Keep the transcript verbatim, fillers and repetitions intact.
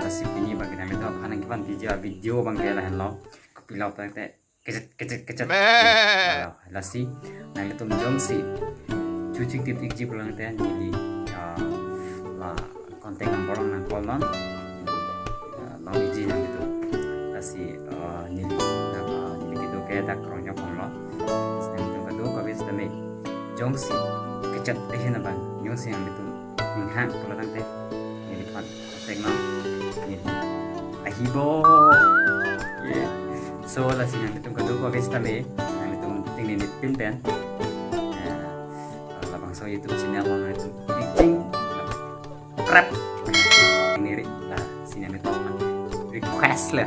Lasi pini abang ke nanglitum aphan nangkevan video, video abang ke lahenlo. Kopilo tangte kecet kecet kecet. Meh. Lalo, lasi nanglitum jongsi chochingtip ikji pulo tangte neli, ah, la contact number along nang call non. Ah, long iji nanglitum. Lasi, ah, neli, nang, ah, neli kedo ke dak Rongjo Phonglo. Lasi nanglitum kadokave sitame jongsi kechet ahin abang, jongsi nanglitum ninghang pulo tangte neliphan contact non, neli ahibo. Yeah. So, lasi nanglitum kadokave sitame, nanglitum tingnipin pen, eh, labangso YouTube channel along nanglitum klikching, rap, niri, lasi nanglitum request lo.